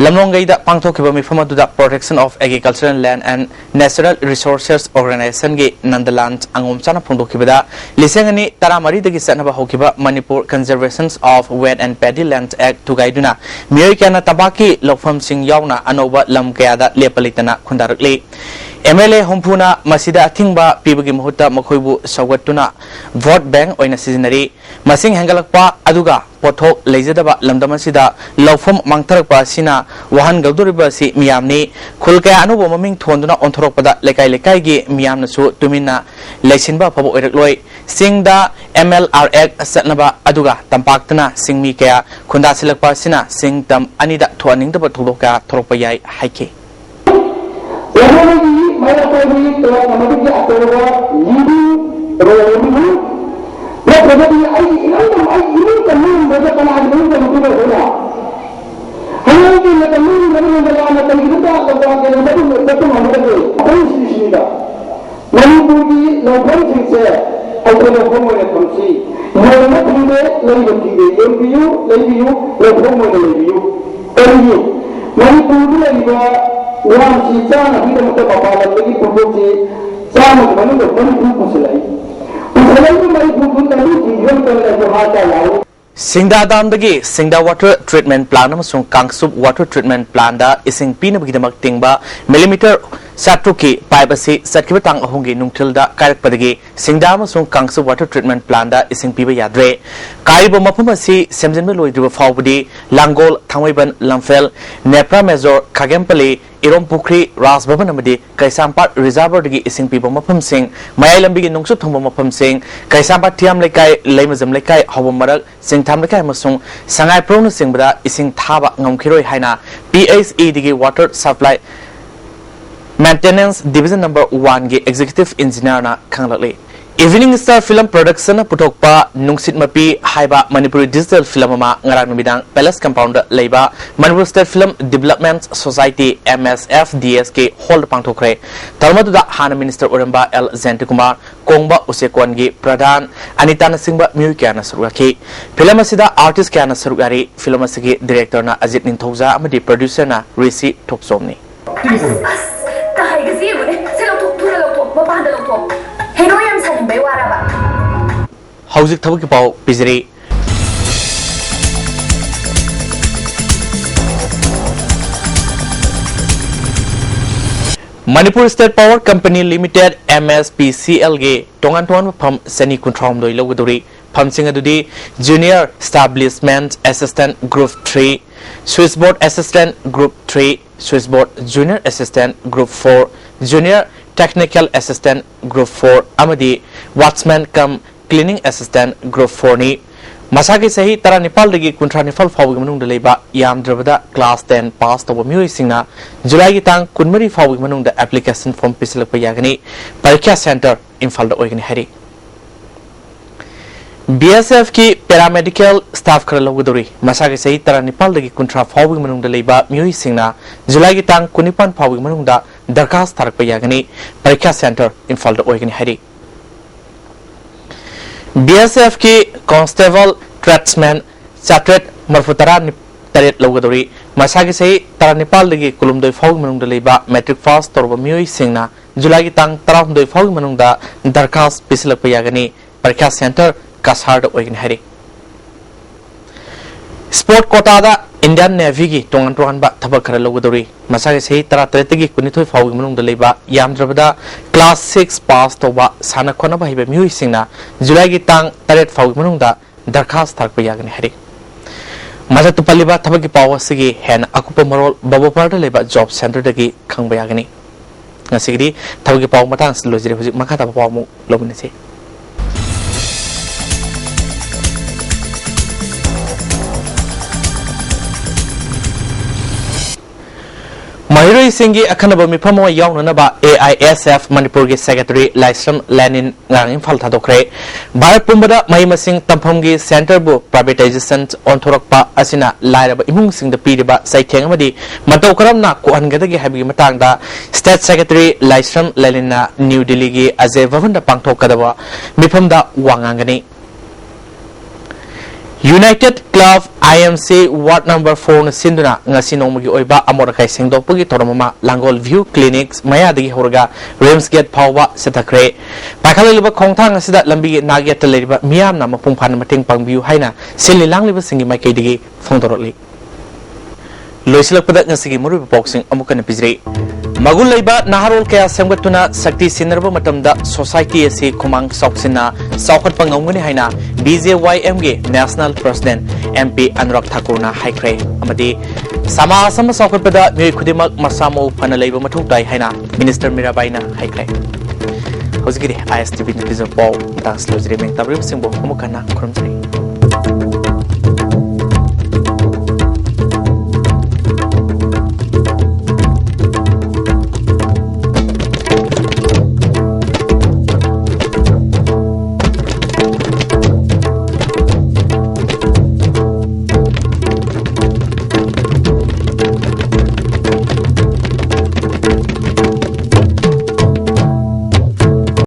ꯂꯝꯂꯣꯡꯒꯩꯗ ꯄꯥꯡꯊꯣꯛꯈꯤꯕ ꯃꯤꯐꯝ ꯑꯗꯨꯗ Protection of Agricultural Land and Natural Resources Organization ꯒꯤ ꯅꯟꯗꯂꯥꯟ ꯑꯉꯣꯝꯆꯥꯅ ꯐꯣꯡꯗꯣꯛꯈꯤꯕꯗ, ꯂꯤꯁꯤꯡ ꯑꯅꯤ ꯇꯔꯥꯃꯔꯤꯗꯒꯤ ꯆꯠꯅꯕ ꯍꯧꯈꯤꯕ Manipur Conservation of Wet and Paddy Land Act ꯊꯨꯒꯥꯏꯗꯨꯅ ꯃꯤꯑꯣꯏ ꯀꯌꯥꯅ ꯇꯝꯄꯥꯛꯀꯤ ꯂꯧꯐꯝꯁꯤꯡ ꯌꯥꯎꯅ ꯑꯅꯧꯕ ꯂꯝ ꯀꯌꯥꯗ ꯂꯦꯞꯄ ꯂꯩꯇꯅ ꯈꯨꯟꯗꯥꯔꯛꯂꯤ꯫ M L A ꯍꯨꯝꯐꯨꯅ ꯃꯁꯤꯗ ꯑꯊꯤꯡꯕ ꯄꯤꯕꯒꯤ ꯃꯍꯨꯠꯇ ꯃꯈꯣꯏꯕꯨ ꯁꯧꯒꯠꯇꯨꯅ vote bank ꯑꯣꯏꯅ ꯁꯤꯖꯤꯟꯅꯔꯤ꯫ ꯃꯁꯤꯡ ꯍꯦꯟꯒꯠꯂꯛꯄ ꯑꯗꯨꯒ ꯄꯣꯠꯊꯣꯛ ꯂꯩꯖꯗꯕ ꯂꯝꯗꯝ ꯑꯁꯤꯗ ꯂꯧꯐꯝ ꯃꯥꯡꯊꯔꯛꯄ ꯑꯁꯤꯅ ꯋꯥꯍꯟꯒꯗꯧꯔꯤꯕ ꯑꯁꯤ ꯃꯤꯌꯥꯝꯅꯤ꯫ ꯈꯨꯜ ꯀꯌꯥ ꯑꯅꯧꯕ ꯃꯃꯤꯡ ꯊꯣꯟꯗꯨꯅ ꯑꯣꯟꯊꯣꯔꯛꯄꯗ ꯂꯩꯀꯥꯏ ꯂꯩꯀꯥꯏꯒꯤ ꯃꯤꯌꯥꯝꯅꯁꯨ ꯇꯨꯃꯤꯟꯅ ꯂꯩꯁꯤꯟꯕ ꯑꯐꯕ ꯑꯣꯏꯔꯛꯂꯣꯏ꯫ ꯆꯤꯡꯗ M L R Act ꯆꯠꯅꯕ ꯑꯗꯨꯒ ꯇꯝꯄꯥꯛꯇꯅ ꯆꯤꯡꯃꯤ ꯀꯌꯥ ꯈꯨꯟꯗꯥꯁꯤꯜꯂꯛꯄ ꯑꯁꯤꯅ ꯆꯤꯡ ꯇꯝ ꯑꯅꯤꯗ ꯊꯣꯛꯍꯟꯅꯤꯡꯗꯕ ꯊꯧꯗꯣꯛ ꯀꯌꯥ ꯊꯣꯛꯂꯛꯄ ꯌꯥꯏ ꯍꯥꯏꯈꯤ꯫ ꯂꯝꯗꯝꯒꯤ ꯃꯥꯏꯀꯩꯒꯤ ꯇꯣꯉꯥꯟꯕ ꯃꯗꯨꯒꯤ ꯑꯆꯧꯕ leading role ꯑꯃꯅꯤ꯫ ꯅꯠꯇ꯭ꯔꯒꯗꯤ ꯑꯩꯒꯤ ꯏꯔꯝꯗꯝ, ꯑꯩꯒꯤ ꯏꯃꯨꯡ ꯀꯟꯕ ꯉꯝꯗ꯭ꯔꯒ ꯀꯅꯥꯒꯤ ꯏꯃꯨꯡ ꯀꯟꯗꯣꯏꯅꯣ ꯑꯩꯈꯣꯏꯅ? ꯍꯌꯦꯡꯒꯤ ꯃꯇꯝꯗ ꯃꯗꯨꯒꯨꯝꯕ ꯂꯥꯟꯅ ꯀꯔꯤꯒꯨꯝꯕ ꯂꯥꯛꯂꯕ ꯀꯩꯅꯣ ꯃꯗꯨ ꯆꯠꯄ ꯉꯝꯒꯗꯒꯦ? ꯑꯩꯈꯣꯏ ꯁꯤꯁꯤꯗ ꯃꯅꯤꯄꯨꯔꯒꯤ ꯂꯧꯐꯝꯁꯤꯡꯁꯦ ꯑꯩꯈꯣꯏ ꯂꯧꯐꯝ ꯑꯣꯏꯅ ꯊꯝꯁꯤ꯫ ꯌꯣꯟꯕ ꯊꯤꯡꯗꯦ, ꯂꯩꯕ ꯊꯤꯡꯗꯦ, ꯌꯣꯟꯕꯤꯌꯨ, ꯂꯩꯕꯤꯌꯨ, ꯂꯧꯐꯝ ꯑꯣꯏꯅ ꯂꯩꯕꯤꯌꯨ꯫ ꯀꯔꯤꯒꯤ? ꯃꯅꯤꯄꯨꯔꯗ ꯂꯩꯔꯤꯕ ꯃꯤꯌꯥꯝꯁꯤ ꯆꯥꯅꯕꯒꯤꯗꯃꯛꯇ ꯃꯄꯥꯟ ꯂꯝꯗꯒꯤ ꯄꯣꯠꯊꯣꯛꯁꯤ ꯆꯥꯝꯃꯒꯤ ꯃꯅꯨꯡꯗ ꯃꯔꯤꯐꯨ ꯄꯨꯁꯤꯜꯂꯛꯏ꯫ ꯄꯨꯁꯤꯜꯂꯛꯏꯕ ꯃꯔꯤꯐꯨꯗꯨ ꯂꯝꯕꯤ ꯊꯤꯡꯈꯤꯕ ꯃꯇꯝꯗ ꯑꯩꯈꯣꯏ ꯍꯥꯔ ꯀꯌꯥ ꯌꯥꯎꯏ? ꯁꯤꯡꯗꯥ ꯗꯥꯝꯗꯒꯤ ꯁꯤꯡꯗꯥ water treatment plant ꯑꯃꯁꯨꯡ ꯀꯥꯡꯆꯨꯞ water treatment plantꯗ ꯏꯁꯤꯡ ꯄꯤꯅꯕꯒꯤꯗꯃꯛ ꯇꯤꯡꯕ millimeter ꯆꯥꯇ꯭ꯔꯨꯛꯀꯤ pipe ꯑꯁꯤ ꯆꯠꯈꯤꯕ ꯇꯥꯡ ꯑꯍꯨꯝꯒꯤ ꯅꯨꯡꯊꯤꯜꯗ ꯀꯥꯏꯔꯛꯄꯗꯒꯤ ꯁꯤꯡꯗꯥ ꯑꯃꯁꯨꯡ ꯀꯥꯡꯆꯨꯞ water treatment plantꯗ ꯏꯁꯤꯡ ꯄꯤꯕ ꯌꯥꯗ꯭ꯔꯦ꯫ ꯀꯥꯏꯔꯤꯕ ꯃꯐꯝ ꯑꯁꯤ ꯁꯦꯝꯖꯤꯟꯕ ꯂꯣꯏꯗ꯭ꯔꯤꯕ ꯐꯥꯎꯕꯗꯤ ꯂꯥꯡꯒꯣꯜ, ꯊꯥꯡꯃꯩꯕꯟ, ꯂꯝꯐꯦꯜ, ꯅꯦꯄ꯭ꯔꯥ ꯃꯦꯖꯣꯔ, ꯈꯥꯒꯦꯝꯄꯜꯂꯤ, ꯏꯔꯣꯝ ꯄꯨꯈ꯭ꯔꯤ, ꯔꯥꯖ ꯚꯕꯟ ꯑꯃꯗꯤ ꯀꯩꯁꯥꯝꯄꯥꯠ reservoirꯗꯒꯤ ꯏꯁꯤꯡ ꯄꯤꯕ ꯃꯐꯝꯁꯤꯡ, ꯃꯌꯥꯏ ꯂꯝꯕꯤꯒꯤ ꯅꯨꯡꯆꯨꯞ ꯊꯪꯕ ꯃꯐꯝꯁꯤꯡ, ꯀꯩꯁꯥꯝꯄꯥꯠ ꯊꯤꯌꯥꯝ ꯂꯩꯀꯥꯏ, ꯂꯩꯃꯖꯝ ꯂꯩꯀꯥꯏ, ꯍꯧꯕꯝ ꯃꯔꯛ, ꯆꯤꯡꯊꯥꯝ ꯂꯩꯀꯥꯏ ꯑꯃꯁꯨꯡ ꯁꯉꯥꯏꯄ꯭ꯔꯧꯅꯆꯤꯡꯕꯗ ꯏꯁꯤꯡ ꯊꯥꯕ ꯉꯝꯈꯤꯔꯣꯏ ꯍꯥꯏꯅ P H Eꯗꯒꯤ Water Supply Maintenance Division number oneꯒꯤ executive engineerꯅ ꯈꯪꯂꯛꯂꯤ꯫ Evening Star Film Production ꯅ ꯄꯨꯊꯣꯛꯄ ꯅꯨꯡꯁꯤꯠ ꯃꯄꯤ ꯍꯥꯏꯕ ꯃꯅꯤꯄꯨꯔꯤ digital film ꯑꯃ ꯉꯔꯥꯡ ꯅꯨꯃꯤꯗꯥꯡ Palace Compound ꯗ ꯂꯩꯕ Manipur State Film Development Society, M S F D S K hall ꯗ ꯄꯥꯡꯊꯣꯛꯈ꯭ꯔꯦ꯫ ꯊꯧꯔꯝ ꯑꯗꯨꯗ ꯍꯥꯟꯅ minister ꯑꯣꯏꯔꯝꯕ ꯑꯦꯜ ꯖꯌꯟꯇꯀꯨꯃꯥꯔ, ꯀꯣꯡꯕ ꯎꯆꯦꯛꯀꯣꯟꯒꯤ ꯄ꯭ꯔꯙꯥꯟ ꯑꯅꯤꯇꯥꯅꯆꯤꯡꯕ ꯃꯤꯑꯣꯏ ꯀꯌꯥꯅ ꯁꯔꯨꯛ ꯌꯥꯈꯤ꯫ Film ꯑꯁꯤꯗ artist ꯀꯌꯥꯅ ꯁꯔꯨꯛ ꯌꯥꯔꯤ꯫ Film ꯑꯁꯤꯒꯤ director ꯅ ꯑꯖꯤꯠ ꯅꯤꯡꯊꯧꯖꯥ ꯑꯃꯗꯤ producer ꯅ ꯔꯤꯁꯤ ꯊꯣꯛꯆꯣꯝꯅꯤ꯫ ꯑꯁ, ꯀꯥꯏꯒꯁꯤ ꯌꯦꯡꯉꯨꯅꯦ꯫ ꯁꯦ, ꯂꯧꯊꯣꯛ, ꯊꯨꯅ ꯂꯧꯊꯣꯛ, ꯃꯄꯥꯟꯗ ꯂꯧꯊꯣꯛ꯫ ꯍꯦꯔꯣ ꯌꯥꯝ ꯁꯥꯅꯤꯡꯕꯩ ꯋꯥꯔꯕ? ꯍꯧꯖꯤꯛ ꯊꯕꯛꯀꯤ ꯄꯥꯎ ꯄꯤꯖꯔꯤ꯫ Manipur State Power Company Limited, M S P C L ꯒꯤ ꯇꯣꯉꯥꯟ ꯇꯣꯉꯥꯟꯕ ꯐꯝ ꯆꯅꯤ ꯀꯨꯟꯊ꯭ꯔꯥ ꯍꯨꯝꯗꯣꯏ ꯂꯧꯒꯗꯧꯔꯤ꯫ ꯐꯝꯁꯤꯡ ꯑꯗꯨꯗꯤ Junior Establishment Assistant Group three, Switchboard Assistant Group three, Switchboard Junior Assistant Group four, Junior Technical Assistant Group four ꯑꯃꯗꯤ Watchman cum Cleaning Assistant Group four ꯅꯤ꯫ ꯃꯁꯥꯒꯤ ꯆꯍꯤ ꯇꯔꯥꯅꯤꯄꯥꯜꯗꯒꯤ ꯀꯨꯟꯊ꯭ꯔꯥ ꯅꯤꯄꯥꯜ ꯐꯥꯎꯕꯒꯤ ꯃꯅꯨꯡꯗ ꯂꯩꯕ ꯌꯥꯝꯗ꯭ꯔꯕꯗ class ten pass ꯇꯧꯕ ꯃꯤꯑꯣꯏꯁꯤꯡꯅ ꯖꯨꯂꯥꯏꯒꯤ ꯇꯥꯡ ꯀꯨꯟꯃꯔꯤ ꯐꯥꯎꯕꯒꯤ ꯃꯅꯨꯡꯗ application form ꯄꯤꯁꯤꯜꯂꯛꯄ ꯌꯥꯒꯅꯤ꯫ ꯄꯔꯤꯈ꯭ꯌꯥ center ꯏꯝꯐꯥꯜꯗ ꯑꯣꯏꯒꯅꯤ ꯍꯥꯏꯔꯤ꯫ B S F ꯀꯤ paramedical staff ꯈꯔ ꯂꯧꯒꯗꯧꯔꯤ꯫ ꯃꯁꯥꯒꯤ ꯆꯍꯤ ꯇꯔꯥꯅꯤꯄꯥꯜꯗꯒꯤ ꯀꯨꯟꯊ꯭ꯔꯥ ꯐꯥꯎꯕꯒꯤ ꯃꯅꯨꯡꯗ ꯂꯩꯕ ꯃꯤꯑꯣꯏꯁꯤꯡꯅ ꯖꯨꯂꯥꯏꯒꯤ ꯇꯥꯡ ꯀꯨꯟꯅꯤꯄꯥꯟ ꯐꯥꯎꯕꯒꯤ ꯃꯅꯨꯡꯗ ꯗꯔꯈꯥꯁ ꯊꯥꯔꯛꯄ ꯌꯥꯒꯅꯤ꯫ ꯄꯔꯤꯈ꯭ꯌꯥ center ꯏꯝꯐꯥꯜꯗ ꯑꯣꯏꯒꯅꯤ ꯍꯥꯏꯔꯤ꯫ B S F ꯀꯤ constable tradesman ꯆꯥꯇ꯭ꯔꯦꯠ ꯃꯔꯤꯐꯨ ꯇꯔꯥ ꯇꯔꯦꯠ ꯂꯧꯒꯗꯧꯔꯤ꯫ ꯃꯁꯥꯒꯤ ꯆꯍꯤ ꯇꯔꯥꯅꯤꯄꯥꯜꯗꯒꯤ ꯀꯨꯟꯍꯨꯝꯗꯣꯏ ꯐꯥꯎꯒꯤ ꯃꯅꯨꯡꯗ ꯂꯩꯕ matric pass ꯇꯧꯔꯕ ꯃꯤꯑꯣꯏꯁꯤꯡꯅ ꯖꯨꯂꯥꯏꯒꯤ ꯇꯥꯡ ꯇꯔꯥꯍꯨꯝꯗꯣꯏ ꯐꯥꯎꯒꯤ ꯃꯅꯨꯡꯗ ꯗꯔꯈꯥꯁ ꯄꯤꯁꯤꯜꯂꯛꯄ ꯌꯥꯒꯅꯤ꯫ ꯄꯔꯤꯈ꯭ꯌꯥ center ꯀꯁꯥꯔꯗ ꯑꯣꯏꯒꯅꯤ ꯍꯥꯏꯔꯤ꯫ Sport quota ꯗ Indian Navy ꯒꯤ ꯇꯣꯉꯥꯟ ꯇꯣꯉꯥꯟꯕ ꯊꯕꯛ ꯈꯔ ꯂꯧꯒꯗꯧꯔꯤ꯫ ꯃꯁꯥꯒꯤ ꯆꯍꯤ ꯇꯔꯥꯇꯔꯦꯠꯇꯒꯤ ꯀꯨꯟꯅꯤꯊꯣꯏ ꯐꯥꯎꯒꯤ ꯃꯅꯨꯡꯗ ꯂꯩꯕ ꯌꯥꯝꯗ꯭ꯔꯕꯗ class six pass ꯇꯧꯕ ꯁꯥꯟꯅ ꯈꯣꯠꯅꯕ ꯍꯩꯕ ꯃꯤꯑꯣꯏꯁꯤꯡꯅ ꯖꯨꯂꯥꯏꯒꯤ ꯇꯥꯡ ꯇꯔꯦꯠ ꯐꯥꯎꯒꯤ ꯃꯅꯨꯡꯗ ꯗꯔꯈꯥꯁ ꯊꯥꯔꯛꯄ ꯌꯥꯒꯅꯤ ꯍꯥꯏꯔꯤ꯫ ꯃꯊꯛꯇ ꯄꯜꯂꯤꯕ ꯊꯕꯛꯀꯤ ꯄꯥꯎ ꯑꯁꯤꯒꯤ ꯍꯦꯟꯅ ꯑꯀꯨꯞꯄ ꯃꯔꯣꯜ ꯕꯕꯣꯄꯥꯔꯗ ꯂꯩꯕ job center ꯗꯒꯤ ꯈꯪꯕ ꯌꯥꯒꯅꯤ꯫ ꯉꯁꯤꯒꯤꯗꯤ ꯊꯕꯛꯀꯤ ꯄꯥꯎ ꯃꯇꯥꯡ ꯑꯁꯤꯗ ꯂꯣꯏꯖꯔꯦ꯫ ꯍꯧꯖꯤꯛ ꯃꯈꯥ ꯇꯥꯕ ꯄꯥꯎ ꯑꯃꯨꯛ ꯂꯧꯃꯤꯟꯅꯁꯤ꯫ ꯃꯍꯩꯔꯣꯏꯁꯤꯡꯒꯤ ꯑꯈꯟꯅꯕ ꯃꯤꯐꯝ ꯑꯃ ꯌꯥꯎꯅꯅꯕ ꯑꯦ ꯑꯥꯏ ꯑꯦꯁ ꯑꯦꯐ ꯃꯅꯤꯄꯨꯔꯒꯤ ꯁꯦꯀ꯭ꯔꯦꯇꯔꯤ ꯂꯥꯏꯁ꯭ꯔꯝ ꯂꯦꯅꯤꯟ ꯉꯔꯥꯡ ꯏꯝꯐꯥꯜ ꯊꯥꯗꯣꯛꯈ꯭ꯔꯦ꯫ ꯚꯥꯔꯠ ꯄꯨꯝꯕꯗ ꯃꯍꯩ ꯃꯁꯤꯡ ꯇꯝꯐꯝꯒꯤ ꯁꯦꯟꯇꯔꯕꯨ ꯄ꯭ꯔꯥꯏꯚꯦꯇꯥꯏꯖꯦꯁꯟ ꯑꯣꯟꯊꯣꯔꯛꯄ ꯑꯁꯤꯅ ꯂꯥꯏꯔꯕ ꯏꯃꯨꯡꯁꯤꯡꯗ ꯄꯤꯔꯤꯕ ꯆꯩꯊꯦꯡ ꯑꯃꯗꯤ ꯃꯇꯧ ꯀꯔꯝꯅ ꯀꯣꯛꯍꯟꯒꯗꯒꯦ ꯍꯥꯏꯕꯒꯤ ꯃꯇꯥꯡꯗ ꯁ꯭ꯇꯦꯠ ꯁꯦꯀ꯭ꯔꯦꯇꯔꯤ ꯂꯥꯏꯁ꯭ꯔꯝ ꯂꯦꯅꯤꯟꯅ ꯅ꯭ꯌꯨ ꯗꯤꯜꯂꯤꯒꯤ ꯑꯖꯌ ꯚꯕꯟꯗ ꯄꯥꯡꯊꯣꯛꯀꯗꯕ ꯃꯤꯐꯝꯗ ꯋꯥ ꯉꯥꯡꯒꯅꯤ꯫ ꯌꯨꯅꯥꯏꯇꯦꯗ ꯀ꯭ꯂꯕ ꯑꯥꯏ ꯑꯦꯝ ꯁꯤ ꯋꯥꯔꯗ ꯅꯝꯕꯔ ꯐꯣꯔꯅ ꯁꯤꯟꯗꯨꯅ ꯉꯁꯤ ꯅꯣꯡꯃꯒꯤ ꯑꯣꯏꯕ ꯑꯃꯣꯠ ꯑꯀꯥꯏ ꯁꯦꯡꯗꯣꯛꯄꯒꯤ ꯊꯧꯔꯝ ꯑꯃ ꯂꯥꯡꯒꯣꯜ ꯚ꯭ꯌꯨ ꯀ꯭ꯂꯤꯅꯤꯛꯁ ꯃꯌꯥꯗꯒꯤ ꯍꯧꯔꯒ ꯔꯤꯝꯁ ꯒꯦꯠ ꯐꯥꯎꯕ ꯆꯠꯊꯈ꯭ꯔꯦ꯫ ꯄꯥꯏꯈꯠꯂꯛꯂꯤꯕ ꯈꯣꯡꯊꯥꯡ ꯑꯁꯤꯗ ꯂꯝꯕꯤꯒꯤ ꯅꯥꯛ ꯌꯦꯠꯇ ꯂꯩꯔꯤꯕ ꯃꯤꯌꯥꯝꯅ ꯃꯄꯨꯡ ꯐꯥꯅ ꯃꯇꯦꯡ ꯄꯥꯡꯕꯤꯌꯨ ꯍꯥꯏꯅ ꯁꯤꯜꯂꯤ ꯂꯥꯡꯂꯤꯕꯁꯤꯡꯒꯤ ꯃꯥꯏꯀꯩꯗꯒꯤ ꯐꯣꯡꯗꯣꯔꯛꯂꯤ꯫ ꯂꯣꯏꯁꯤꯜꯂꯛꯄꯗ ꯉꯁꯤꯒꯤ ꯃꯔꯨꯑꯣꯏꯕ ꯄꯥꯎꯁꯤꯡ ꯑꯃꯨꯛ ꯍꯟꯅ ꯄꯤꯖꯔꯤ꯫ ꯃꯒꯨꯟ ꯂꯩꯕ ꯅꯍꯥꯔꯣꯜ ꯀꯌꯥ ꯁꯦꯝꯒꯠꯇꯨꯅ ꯁꯛꯇꯤ ꯁꯤꯟꯅꯔꯕ ꯃꯇꯝꯗ ꯁꯣꯁꯥꯏꯇꯤ ꯑꯁꯤ ꯈꯨꯃꯥꯡ ꯆꯥꯎꯁꯤꯟꯅ ꯆꯥꯎꯈꯠꯄ ꯉꯝꯒꯅꯤ ꯍꯥꯏꯅ ꯕꯤ ꯖꯦ ꯋꯥꯏ ꯑꯦꯝꯒꯤ national president M P Anurag ꯊꯥꯀꯨꯔꯅ ꯍꯥꯏꯈ꯭ꯔꯦ꯫ ꯑꯃꯗꯤ ꯁꯃꯥꯖ ꯑꯃ ꯆꯥꯎꯈꯠꯄꯗ ꯃꯤꯑꯣꯏ ꯈꯨꯗꯤꯡꯃꯛ ꯃꯁꯥ ꯃꯎ ꯐꯅ ꯂꯩꯕ ꯃꯊꯧ ꯇꯥꯏ ꯍꯥꯏꯅ ꯃꯤꯅꯤꯁꯇꯔ ꯃꯤꯔꯥꯕꯥꯏꯅ ꯍꯥꯏꯈ꯭ꯔꯦ꯫ ꯍꯧꯖꯤꯛꯀꯤꯗꯤ ꯑꯥꯏ ꯑꯦꯁ ꯇꯤ ꯚꯤꯅ ꯄꯤꯖꯕ ꯄꯥꯎ ꯃꯇꯥꯡꯁꯤ ꯂꯣꯏꯖꯔꯦ꯫ ꯃꯌꯥꯝ ꯇꯥꯕꯤꯔꯤꯕꯁꯤꯡꯕꯨ ꯑꯃꯨꯛ ꯍꯟꯅ ꯈꯨꯔꯨꯝꯖꯔꯤ꯫